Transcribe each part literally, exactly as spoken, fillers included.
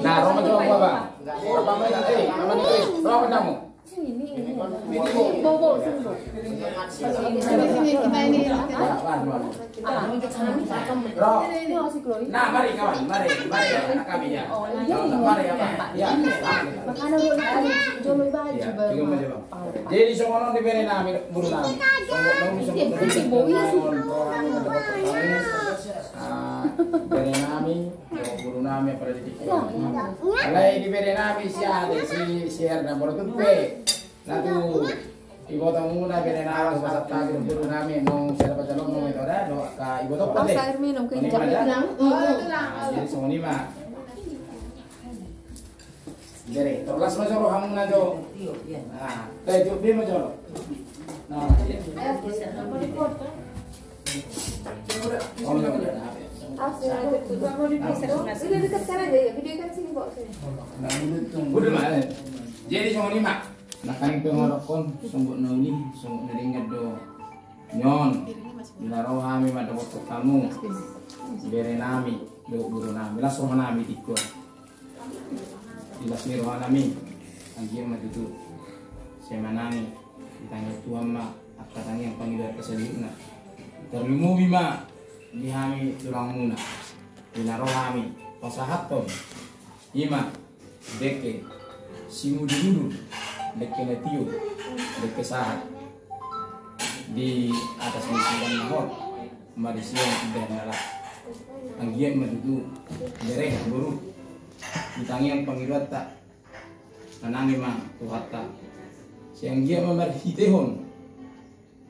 Nah, ro ma jo, Bang. Ro ma jo, eh, ro ma jo, eh, ro ma jo. Ini, ini. Bawa, bawa, sini, bawa. Ini, ini, ini. Ro. Nah, mari, kawan, mari, mari, ya, kami, ya. Mari, ya, Pak. Ya. Makanya dulu, dulu, dulu, Bang. Ya, tiga macam, Bang. Jadi, songon on di bere nami, boru nami. Songon on di bere nami, boru nami, apa di. Alai di bere nami, si Ade, si, si Herna, boru tu pe. Na tu, iboto muna bere nami, pasat tagi, boru nami, nung siapa calon, nung itu ada, do, ka iboto pe. Air minum, ke. Jadi, songon i ma. Jadi, torlas ma jo rohamuna jo. Nah, tai jo be ma jo. Nah, iya. Udah dekat sana aja ya, videokan sini, bawa sini. Udah, Mak. Jadi, songon i ma. Nangkaning pe mandokkon, songgop na uli, songgop na denggan do. Nion, di na ro hami mandapothon hamu. Bere nami, dohot boru nami, las roha nami tingki on. Di las ni roha nami, anggiat ma tutu sai manang i, ditangiang Tuhan ma angka tangiang pangidoanta saluhutna. Tarlumobi ma di hami tulangmuna, di na ro hami pasahathon i ma dengke simudurudur, dengke na tio, dengke sahat di atas ni pinggan na hot. Marisi on indahan na laho. Anggiat ma tutu, bere, boru, di tangiang pangidoanta, manang i ma Tuhanta. Sai anggiat ma marhitehon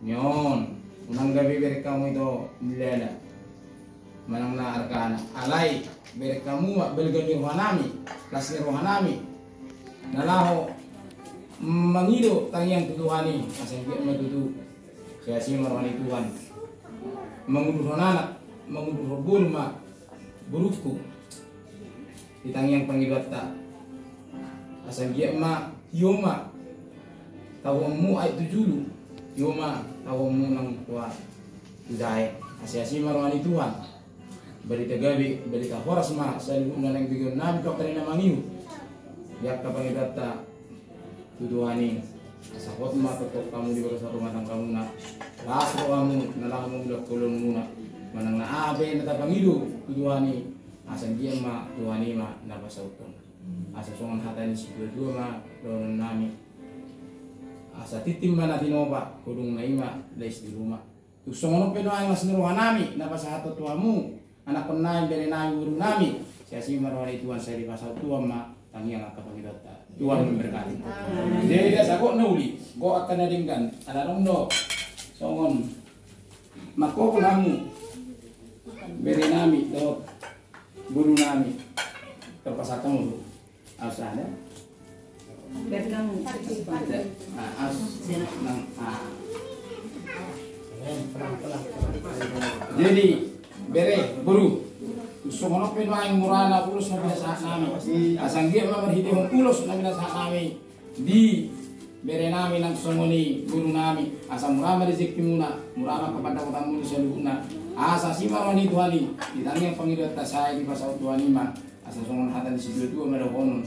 nion, unang gabe bereng hamu ito milala manang na argana. Alai bereng hamu ma balga ni roha nami, las ni roha nami, na laho mangido tangiang tu Tuhan i, asa anggiat ma tutu sai asi ma roha ni Tuhan. Manguduhon anak, manguduhon boru ma borungku. Di tangiang pangidoanta, asa anggiat ma tio ma tahuonmu aek tu julu, tio ma tahuonmu nang tu aek tu jae. Asi-asi ma roha ni Tuhan. Barita gabe, barita horas ma saluhutna naeng begeon nami tu angka na mangihut. Di angka pangidoanta tu Tuhan i, asa hot ma tongtong hamu di bagasan rumah tanggamuna. Las rohamu na laho mangulahon holongmuna. Manang na aha pe na tapangido tu Tuhan i, asa anggiat ma Tuhan i ma na pasauthon. Asa songon hata ni situatua ma dohonon nami. Asa tintin ma na tinopa, holongna i ma lais di ruma. Tung songon on pe nuaeng las ni roha nami na pasahathon tu hamu, anakkon nami, bere nami, boru nami. Sai asi ma roha ni Tuhan, sai dipasaut Tuhan ma tangiang angka pangidoanta. Tuhan memberkati. Jadi, dia sagot na uli, go angka na denggan, ala adong do songon mangkopol hamu, bere nami dohot boru nami. Terpaksa kamu tu. Aos aha? Bergabung. Ah, aos. Nang, ah. Jadi, bere, boru, songon on pe nuaeng mura ma ulos na pinasahat nami. Asa anggiat ma marhitehon ulos na pinasahat nami di bere nami nang songon i boru nami, asa mura ma rezekimuna, mura ma angka pandapotanmuna saluhutna. Asa asi ma roha ni Tuhan i, di tangiang pangidoanta sai dipasaut Tuhan i ma. Asa songon hata ni situatua ma dohonon.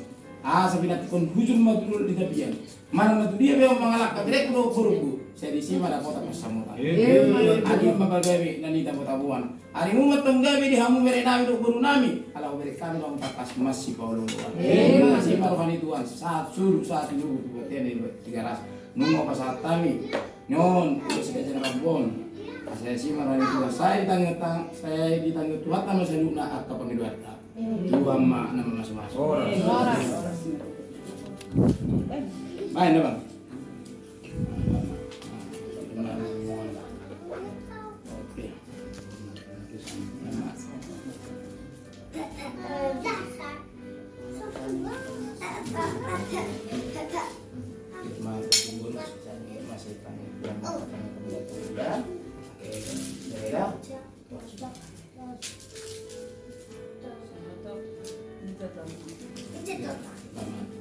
Asa pinantikhon hujur ma tu dolok di tapian. Manang na tu dia pe ahu mangalangka, berengku dohot borungku, sai disi ma dapotan pansamotan. Amen. Anggiat ma pagabe na nitabo-taboan. Arimu ma tong gabe di hamu bere nami dohot boru nami. Ala hubereng hami do hamu tangkas masipaolo-oloan. Amen. Asi ma roha ni Tuhan, sahat suru, sahat inubu, tu bontean na di Tigaras. Nunga hupasahat hami nion, ulos sigajar na rambon. Asa asi ma roha ni Tuhan, sai ditangiang, sai ditangiang Tuhanta ma saluhutna angka pangidoanta. Tuhan ma na mamasumasu. Baen da, Bang. Oke.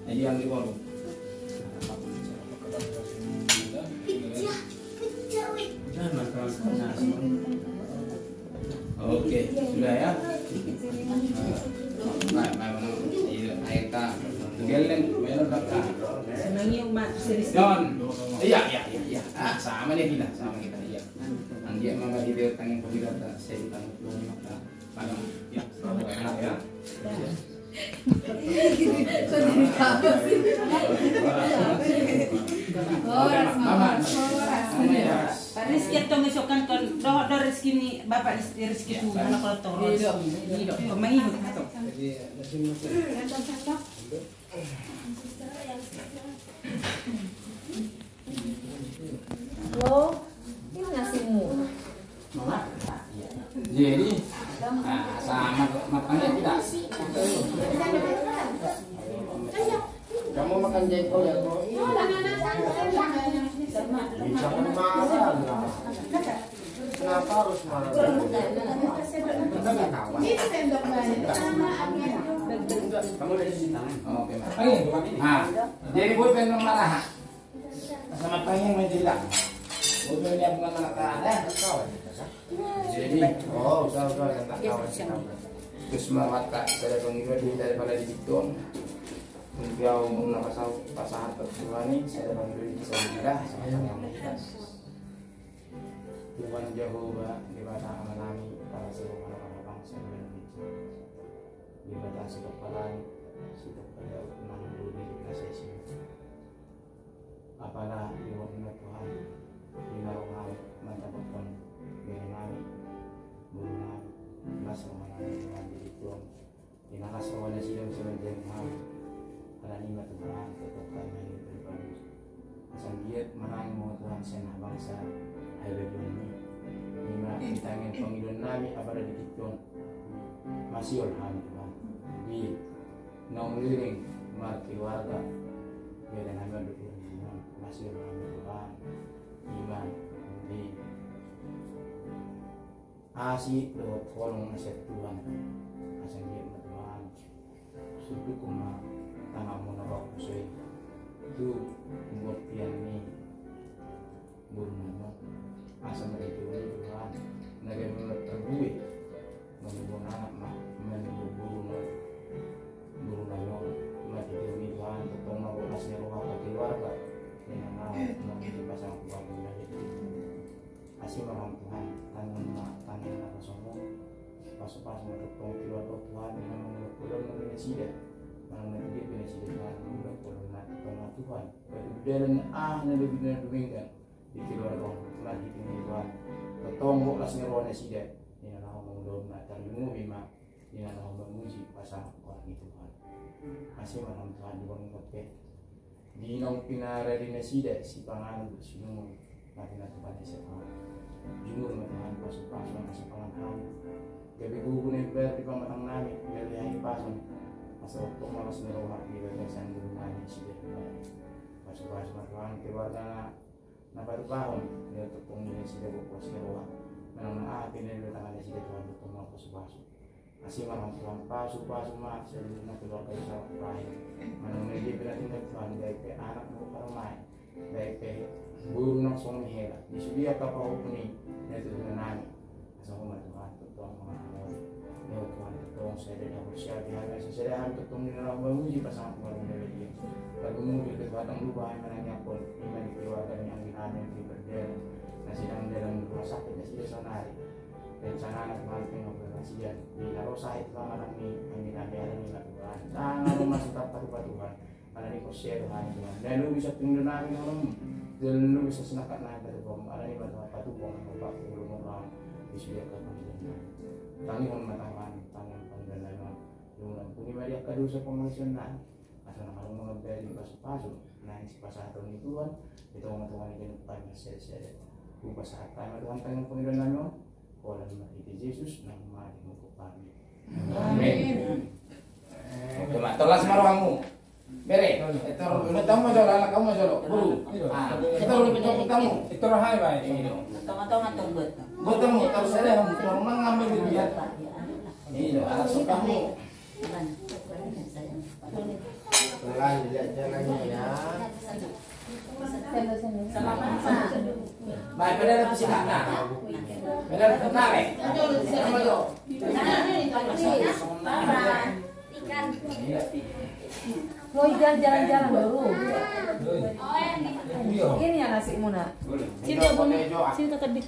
Jadi yang di warung. Oke, sudah ya. Geleng, melo data. Senang yuk, Mak, serius. Don. Iya, iya, iya, iya. Ah, sama nih kita, sama kita, iya. Anggiat ma marhite tangiang pangidonta, sai ditanggung Tuhan, maka Horas, Mama. Horas. Rizki atau mesokan kon dohot do rizki ni bapak rizki tu mana kalau tau rizki. Iya, iya. Pemain atau. Lo, ini nasimu. Jadi, ah, sama matangnya tidak. Kamu makan jengkol ya, Bro? Bisa marah. Kenapa harus marah? Kamu dari sini tangan. Oke, Mas. Nah, jadi gue pengen marah. Sama pengen main jela. Gue pengen lihat bukan anak-anak. Jadi, oh, udah, udah, yang tak tahu. Terus marah, Kak, saya pengen gue di daripada di situ. Beliau na pasahat tu Tuhan i, sada pangido di kisah jela, sama-sama kita. Tuhan Jahowa, Debata Amanami, pala seluruh anak bangsa Indonesia. Debata sitop langit, sitop daun, nang dulu di kita sesi. Apala di waktu Tuhan, di lawan hari, mantap pun, dari nami, bulu nami, mas sama nami, Tuhan, di Tuhan. Di na las roha nasida muse manjadi hau. Alani i ma Tuhan, tetap kami ini pribadi. Asa anggiat manang ma Tuhan sian bangsa, ai bagian ni. Ima tangiang pangidoan nami apala di tingki on. Masiol hami Tuhan. Di naung leleng markeluarga. Beda nami on do Tuhan. Masiol hami Tuhan. Ima di asi dohot holong na sian Tuhan. Asa anggiat ma Tuhan, sundukon ma tanganmu na bagus i tu pembuatan ni boru nami on. Asa marhite i Tuhan, na gabe ma tarbue, mangibon anak ma, mangibon boru ma, boru nami on. Marhite i Tuhan, tongtong ma bolas ni roha keluarga. Inang anak, mangibon pasangan keluarga. Asi ma roham Tuhan, tangiang ma, tangiang ma roham. Pasu-pasu ma tongtong keluarga Tuhan, di na mangulak holong ma nasida. Manang na tingki pe nasida Tuhan, mangulak holong na tongtong ma Tuhan. Batu dalan ah na lebih na dumenggan di keluarga on, marhite i Tuhan. Tongtong bolas ni roha nasida, di na laho mangulak na tarlumobi ma, di na laho mamuji pasangan keluarga Tuhan. Asi ma roham Tuhan, di bangun kote. Di naung pinarade nasida sipanganon dohot siinumon na pinatupa ni si Tuhan. Jumur ma Tuhan pasu-pasu na sipanganon hami. Gabe gogo na imbaru di pamatang nami, gabe hahipason. Asa tongtong ma las ni roha di bagasan boru nami nasida. Pasu-pasu ma Tuhan keluarga na patupahon, di tongtong di nasida bolas ni roha. Manang na aha pe na nilehon tangan nasida Tuhan, tongtong ma pasu-pasu. Asi ma roham Tuhan, pasu-pasu ma saluhutna keluarga i sahat tu akhir. Manang na dia pe na tinggal Tuhan, baik pe anak dohot parumaen, baik pe boru nang songon i hela. Di sude angka pahompu ni natuatua nami. Asa ho ma Tuhan, tongtong mangaramoti. Dohot Tuhan, tongtong sada na husiapi hami, asa sada hami tongtong di na laho mamuji pasangan keluarga na badia. Lagu muji dohot batang lupa hami manangiangkon, ima di keluarga ni anggi nami di Berdel. Na sedang dalam rumah sakit, nasida saonari. Rencana na Tuhan pengoperasian. Di na ro sahit pamatang ni anggi nami, alani i ma Tuhan. Tanganmu ma sitap patupa Tuhan. Alani i porsea do hami Tuhan. Na lobi samping do nami holongmu. Na lobi sasinakat nami patupamu. Alani i ma Tuhan patupa ma Tuhan patupa ma Tuhan. Di sude angka pangidoan nami. Tangihon ma Tuhan, tangihon pangidoan nami. Dung ampuni ma di angka dosa pangalaosion nami. Asa na adong mangambali pasu-pasu. Na sipasahaton ni Tuhan. Di tonga-tonga ni ganup hami sada-sada. Hupasahat hami ma Tuhan tangihon pangidoan nami on. Holan marhite Jesus na mate mangihut hami. Amin. Oke, ma, tolhas ma rohamu. Bere, etor, etor ma jolo, anak kamu ma jolo, guru. Ah, etor, etor, etor, hai, bai. Iya. Tongtong-tongtong buat. Buat kamu, etor sada, etor mangambil dia. Iya, anak sukamu. Pelan, dilihat jalannya ya. Baik, pada ada pesilakan. Pada ada penarik. Sama dong. Lo, ija jalan-jalan dulu. Ini ya nasi muna. Sini ya, Bun. Sini, kakak di.